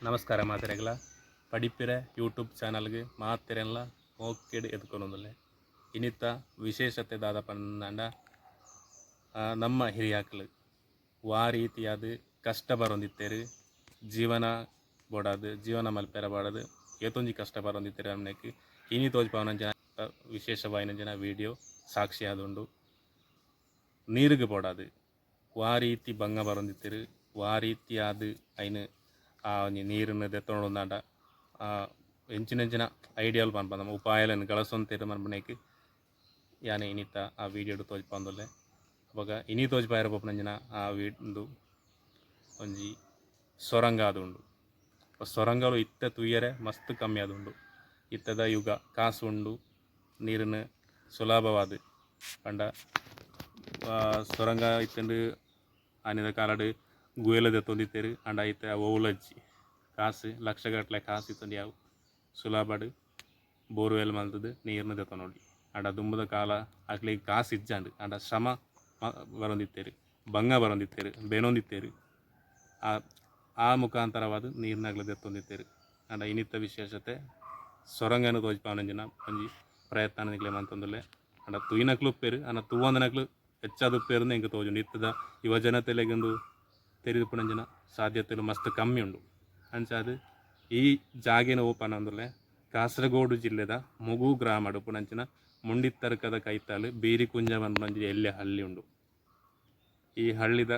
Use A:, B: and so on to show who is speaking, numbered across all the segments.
A: ನಮಸ್ಕಾರ ಮಾತೆರೆಗ್ಲ. ಪಡಿಪಿರೆ ಯೂಟ್ಯೂಬ್ ಚಾನಲ್ಗ್ ಮಾತೆರೆನ್ಲ ಮೋಕೆಡ್ ಎದ್ಕೊನೊಂದುಲ್ಲೆ. ಇನಿತ ವಿಶೇಷತೆ ದಾದ ಪಂಡ, ನಮ್ಮ ಹಿರಿಯಾಕ್ಲು ವಾ ರೀತಿಯಾದ್ ಕಷ್ಟ ಬರೊಂದಿತ್ತೆರ್, ಜೀವನ ಬೋಡಾದ್, ಜೀವನ ಮಲ್ಪೆರೆ ಬೋಡಾದ್ ಏತೊಂಜಿ ಕಷ್ಟ ಬರೊಂದಿತ್ತೆರ್ ಅನ್ನೆಕ್ ಇನಿ ತೋಜಿಪಾವುನಂಚಿನ ವಿಶೇಷವಾಯಿನಂಚಿನ ವಿಡಿಯೋ ಸಾಕ್ಷಿ ಆದುಂಡು. ನೀರುಗ್ ಬೋಡಾದ್ ವಾ ರೀತಿ ಬಂಗ ಬರೊಂದಿತ್ತೆರ್, ವಾ ರೀತಿಯಾದ್ ಐನ್ ಆ ಒಂಜಿ ನೀರನ್ನು ದೆತ್ತೊಂಡಾಂಡ ಎಂಚಿನೆಂಚಿನ ಐಡಿಯಾಲ್ ಪನ್ಪ ನಮ್ಮ ಉಪಾಯಲೆನ್ ಗಳಸೊಂತೆರ್ ಪನ್ಪುನೆಕ್ ಯಾನ್ ಇನಿತ ಆ ವಿಡಿಯೋಡು ತೋಜಿಪಾವೊಂದುಲ್ಲೆ. ಅಪಗ ಇನಿ ತೋಜಿಪಾಯೆರೆ ಪೋಪುನಂಚಿನ ಆ ಉಂದು ಒಂಜಿ ಸೊರಂಗ ಆದುಂಡು. ಸೊರಂಗಲು ಇತ್ತೆ ತೂಯರೆ ಮಸ್ತ್ ಕಮ್ಮಿ ಆದುಂಡು. ಇತ್ತೆದ ಯುಗ ಕಾಸು ಉಂಡು, ನೀರನ್ನು ಸುಲಭವಾದ್ ಪಂಡ ಸೊರಂಗ ಇತ್ತ್ಂಡ್. ಆನಿದ ಕಾಲಡ್ ಗುವೆಲ್ ದೆತ್ತೊಂದಿತ್ತೆರ್. ಆಂಡ ಇತ್ತೆ ಒವುಲಜ್ಜಿ, ಕಾಸು ಲಕ್ಷಗಟ್ಟಲೆ ಕಾಸು ಇತ್ತ್ಂಡ ಯಾವು, ಸುಲಭಡ್ ಬೋರ್ವೆಲ್ ಮಲ್ತ್‌ದ್ ನೀರ್‌ನ್ ದೆತ್ತೊನೊಲಿ. ಆಂಡ ದುಂಬುದ ಕಾಲ ಅಕ್ಲೆಗ್ ಕಾಸು ಇಜ್ಜಾಂಡ್, ಆಂಡ ಶ್ರಮ ಬರೊಂದಿತ್ತೆರ್, ಬಂಗ ಬರೊಂದಿತ್ತೆರ್, ಬೆನೊಂದಿತ್ತೆರ್. ಆ ಆ ಮುಖಾಂತರವಾದ್ ನೀರ್‌ನ್ ದೆತ್ತೊಂದಿತ್ತೆರ್. ಆಂಡ ಇನಿತ ವಿಶೇಷತೆ ಸೊರಂಗನ್ ತೋಜಿಪಾವುನಂಚಿನ ಒಂಜಿ ಪ್ರಯತ್ನ ನಿಕ್ಲೆ ಮಂತೊಂದುಲ್ಲೆ. ಆಂಡ ತೂಯಿನಕ್ಲು ಉಪ್ಪೆರ್, ಆಂಡ ತೂವಂದಿನಕ್ಲು ಹೆಚ್ಚಾದ್ ಉಪ್ಪೆರ್ಂದ್ ಎಂಕ್ ತೋಜುಂಡು. ಇತ್ತದ ಯುವಜನತೆಲೆಗ್ ಉಂದು ತೆರಿದುಪ್ಪುನಂಚಿನ ಸಾಧ್ಯತೆಲು ಮಸ್ತ್ ಕಮ್ಮಿ ಉಂಡು. ಅಂಚಾದ್ ಈ ಜಾಗೆನ್ ಒವು ಪನೊಂದುಲ್ಲೆ, ಕಾಸರಗೋಡು ಜಿಲ್ಲೆದ ಮುಗು ಗ್ರಾಮಡ್ ಉಪ್ಪುನಂಚಿನ ಮುಂಡಿತ್ತರ್ಕದ ಕೈತಾಲ್ ಬೀರಿಕುಂಜ ಪನ್ಪುನಂಚಿನ ಎಲ್ಯ ಹಳ್ಳಿ ಉಂಡು. ಈ ಹಳ್ಳಿದ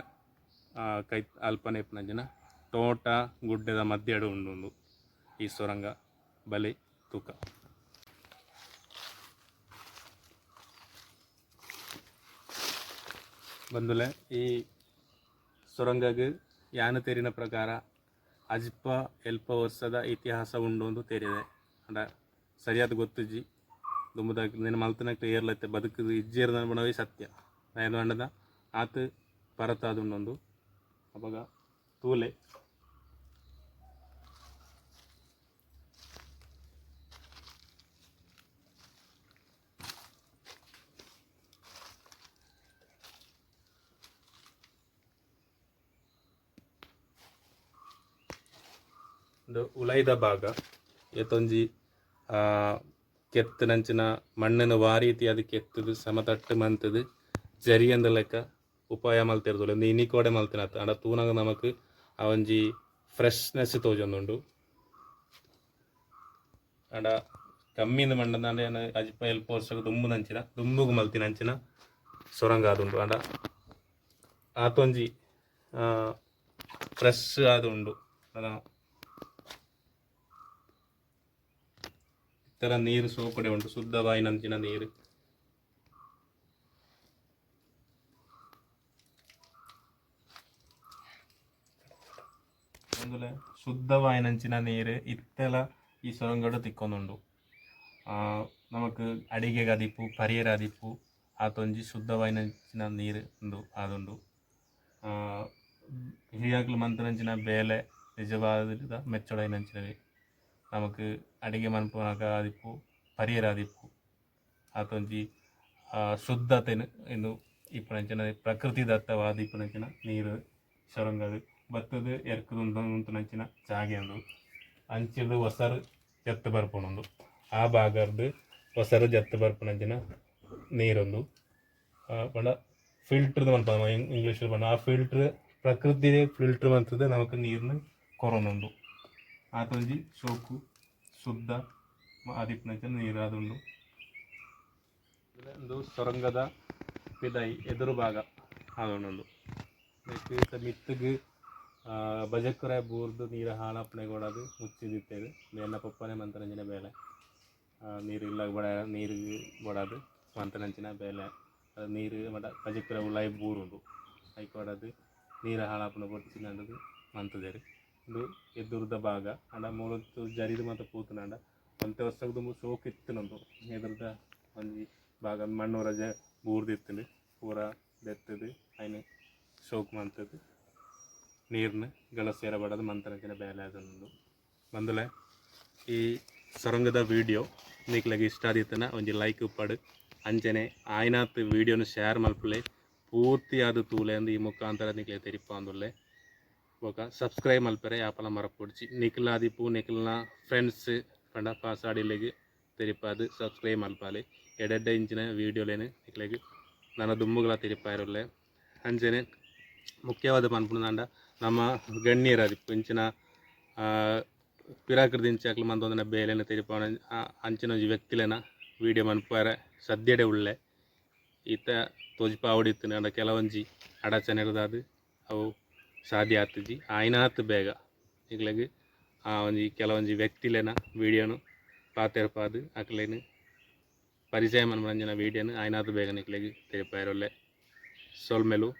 A: ಕೈ ಅಲ್ಪನೆ ಇಪ್ಪುನಂಚಿನ ತೋಟ ಗುಡ್ಡೆದ ಮಧ್ಯಡ್ ಉಂಡು ಉಂದು ಈ ಸೊರಂಗ. ಬಲೆ ತೂಕ. ಬಂದುಲೆ, ಈ ಸೊರಂಗಗ್ ಯಾನ್ ತೆರಿನ ಪ್ರಕಾರ ಅಜ್ಪ ಎಲ್ಪ ವರ್ಷದ ಇತಿಹಾಸ ಉಂಡು ಅಂದ್ ತೆರಿದೆ. ಆಂಡ ಸರಿಯಾದ ಗೊತ್ತುಜ್ಜಿ. ದುಂಬುದ ನೆನ್ ಮಲ್ತಿನಕ್ಲ್ ಏರ್ಲ ಇತ್ತೆ ಬದುಕುದು ಇಜ್ಜೆರ್ ಪನ್ಪುನವೇ ಸತ್ಯ. ದಾಯೆ ಪಂಡ ಆತ್ ಪರತಾದ್ ಉಂಡು. ಅಪಗ ತೂಲೆ. ಉಂದು ಉಲೈದ ಭಾಗ. ಏತೊಂಜಿ ಕೆತ್ತುನಂಚಿನ ಮಣ್ಣನ್ನು ವಾ ರೀತಿಯಾದ್ ಕೆತ್ತುದು ಸಮತಟ್ಟು ಮಂತುದು ಜರಿಯಂದ ಲೆಕ್ಕ ಉಪಾಯ ಮಲ್ತಿರ್ದುಲ್ಲ. ಉಂದು ಇನಿಕೋಡೆ ಮಲ್ತಿನತ್. ಆಂಡ ತೂನಗ ನಮಕ್ ಆ ಒಂಜಿ ಫ್ರೆಶ್ನೆಸ್ ತೋಜೊಂದುಂಡು. ಆಂಡ ಕಮ್ಮಿಂದ್ ಪಂಡಂದಾಂಡ ಯಾನ್ ಅಜ್ಪ ಎಲ್ಪ ವರ್ಷಗ್ ದುಂಬುದಂಚಿನ ದುಂಬುಗು ಮಲ್ತಿನಂಚಿನ ಸೊರಂಗ ಆದುಂಡು. ಆಂಡ ಆತೊಂಜಿ ಫ್ರೆಶ್ ಆದುಂಡು. ಇತರ ನೀರು ಸೋಕಡೆ ಉಂಟು, ಶುದ್ಧವಾಯಿನಂಚಿನ ನೀರು. ಅಂದುಲೆ ಶುದ್ಧವಾಯಿನಂಚಿನ ನೀರು ಇತ್ತೆಲ ಈ ಸೊರಂಗಡ್ ತಿಕ್ಕೊಂದುಂಡು. ನಮಕ್ ಅಡಿಗೆಗ್ ಆದಿಪ್ಪು, ಪರಿಯೆರೆ ಆದಿಪ್ಪು, ಆತೊಂಜಿ ಶುದ್ಧವಾಯಿನಂಚಿನ ನೀರು ಉಂದು ಆದುಂಡು. ಹಿರಿಯಾಕ್ಲು ಮಂತಿನಂಚಿನ ಬೇಲೆ ನಿಜವಾದ ಮೆಚ್ಚೊಡಾಯಿನಂಚಿನವೇ. ನಮಕ್ ಅಡಿಗೆ ಮನ್ಪುನಗ ಆದಿಪ್ಪು, ಪರಿಯೆರೆ ಆದಿಪ್ಪು, ಆತೊಂಜಿ ಶುದ್ಧತೆನ್ ಇಂದು ಇಪ್ಪುನಂಚಿನ ಪ್ರಕೃತಿ ದತ್ತವಾದ ಇಪ್ಪುನಂಚಿನ ನೀರು ಸೊರಂಗಡ್ ಬತ್ತುದು ಎರ್ಕುದು ಉಂತುನಂಚಿನ ಜಾಗೆ ಉಂದು. ಅಂಚಿರ್ದ್ ಒಸರು ಜತ್ತ್ ಬರ್ಪುಂಡು. ಆ ಭಾಗರ್ದ್ ಒಸರು ಜತ್ತ್ ಬರ್ಪುನಂಚಿನ ನೀರುಂದು. ಪಂಡ ಫಿಲ್ಟರ್ ಮನ್ಪುನ ಇಂಗ್ಲೀಷ್ ಪಂಡ ಆ ಫಿಲ್ಟರ್ ಪ್ರಕೃತಿ ಫಿಲ್ಟರ್ ಮಂತುದು ನಮಕ್ ನೀರ್ನ್ ಕೊರೊಂದುಂಡು. ಆತೊಂಜಿ ಶೋಕು ಶುದ್ಧ ಆದಿಪ್ಪುನಂಚಿನ ನೀರ್ ಆದುಂಡು. ಉಂದು ಸೊರಂಗದ ಪಿದಾಯಿ ಎದುರು ಭಾಗ ಆದುಂಡು. ನೆಕ್ಕ್ ಮಿತ್ತುಗ್ ಬಜಕ್ಕುರೆ ಬೂರ್ದು ನೀರು ಹಾಳಾಪುನೆಗ್ ಬೋಡಾದ್ ಮುಚ್ಚಿದಿತ್ತೆರ್. ಎನ್ನ ಪೊಪ್ಪನೆ ಮಂತಿನಂಚಿನ ಬೇಲೆ. ನೀರು ಇಲ್ಲಗ್ ಬೋಡ ನೀರ್ ಬೋಡಾದ್ ಮಂತಿನಂಚಿನ ಬೇಲೆ. ನೀರು ಪಂಡ ಬಜಕ್ಕುರೆ ಉಲಾಯಿ ಬೂರುಂಡು, ಐಕ್ ಬೋಡಾದ್ ನೀರು ಹಾಳಾಪುನ ಬೊಡ್ಚಿ ಪಂಡುದು ಮಂತುದೆರ್. ಉಂದು ಎದುರುದ ಭಾಗ. ಆಂಡ ಮೂಲೊಂತು ಜರಿದ್ ಮಾತ ಪೋತುಂಡು. ಒಂತೆ ವರ್ಸಗ್ ದುಂಬು ಶೋಕು ಇತ್ತಿನಂದು ಎದುರುದ ಒಂಜಿ ಭಾಗ ಮಣ್ಣು ರಜೆ ಬೂರ್ದಿತ್ತುಂಡು. ಪೂರ ದೆತ್ತುದು ಐನ್ ಶೋಕು ಮಂತುದು ನೀರ್ನ್ ಗಳಸೆರೆ ಬೋಡಾದ್ ಮಂತಿನಂಚಿನ ಬೇಲೆ ಆದುಂಡು. ಬಂದುಲೆ, ಈ ಸೊರಂಗದ ವಿಡಿಯೋ ನಿಕ್ಲೆಗ್ ಇಷ್ಟ ಆದಿತ್ತುಂಡ ಒಂಜಿ ಲೈಕ್ ಉಪ್ಪಡ್. ಅಂಚನೆ ಆಯಿನಾತ್ ವಿಡಿಯೋನು ಶೇರ್ ಮಲ್ಪುಲೆ, ಪೂರ್ತಿಯಾದ್ ತೂಲೆ ಅಂದ್ ಈ ಮುಖಾಂತರ ನಿಕ್ಲೆಗ್ ತೆರಿಪಾವೊಂದುಲ್ಲೆ. ಬೊಕ ಸಬ್ಸ್ಕ್ರೈಬ್ ಮಲ್ಪೆರೆ ಯಾಪಲ ಮರಪೊಡ್ಚಿ. ನಿಕುಲಾದಿಪ್ಪು ನಿಕಲ್ನ ಫ್ರೆಂಡ್ಸ್ ಪಂಡ ಪಾಸಾಡಿಲೆಗ್ ತೆರಿಪಾದ್ ಸಬ್ಸ್ಕ್ರೈಬ್ ಮಲ್ಪಾಲೆ. ಎಡ್ಡೆಡ್ಡೆ ಇಂಚಿನ ವೀಡಿಯೋಲೆನ್ ನಿಕ್ಲೆಗ್ ನನ ದುಂಬುಗ್ಲ ತೆರಿಪಾಯೆರುಲ್ಲೆ. ಅಂಚನೆ ಮುಖ್ಯವಾದ ಪನ್ಪುನಂಡ ನಮ್ಮ ಗಣ್ಯೆರಾದಿಪ್ಪು ಇಂಚಿನ ಪಿರಾಕ್‌ಡ್ದಿಂಚ ಅಕ್ಲು ಮಂತೊಂದಿನ ಬೇಲೆನ್ ತೆರಿಪಾವುನ ಅಂಚಿನ ಒಂಜಿ ವ್ಯಕ್ತಿಲೆನ ವೀಡಿಯೋ ಮನ್ಪುವೆರೆ ಸದ್ಯಡೆ ಉಲ್ಲೆ. ಇತ್ತೆ ತೋಜಿಪಾವೊಡಿತ್ತಿನ ಆಂಡ ಕೆಲವೊಂಜಿ ಅಡಚಣೆರ್ದಾದ್ ಅವು ಸಾಧ್ಯ ಆತುಜಿ. ಆಯಿನಾತ್ ಬೇಗ ನಿಕ್ಲೆಗ್ ಆ ಒಂಜಿ ಕೆಲವೊಂಜಿ ವ್ಯಕ್ತಿಲೆನ ವೀಡಿಯೋನು ಪಾತೆರ್ಪಾದ್ ಅಕ್ಲೆನ್ ಪರಿಚಯ ಮನ್ಪುನಂಚಿನ ವೀಡಿಯೋನು ಆಯಿನಾತ್ ಬೇಗ ನಿಕ್ಲೆಗ್ ತೆರಿಪಾಯೆರುಲ್ಲೆ. ಸೊಲ್ಮೆಲು.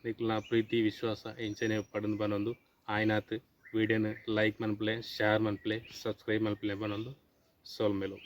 A: ನಿಕ್ಲೆನ ಪ್ರೀತಿ ವಿಶ್ವಾಸ ಇಂಚನೆ ಉಪ್ಪಡ್ ಪನೊಂದು ಆಯಿನಾತ್ ವೀಡಿಯೋನು ಲೈಕ್ ಮನ್ಪುಲೆ, ಶೇರ್ ಮನ್ಪುಲೆ, ಸಬ್ಸ್ಕ್ರೈಬ್ ಮನ್ಪುಲೆ ಪನೊಂದು ಸೊಲ್ಮೆಲು.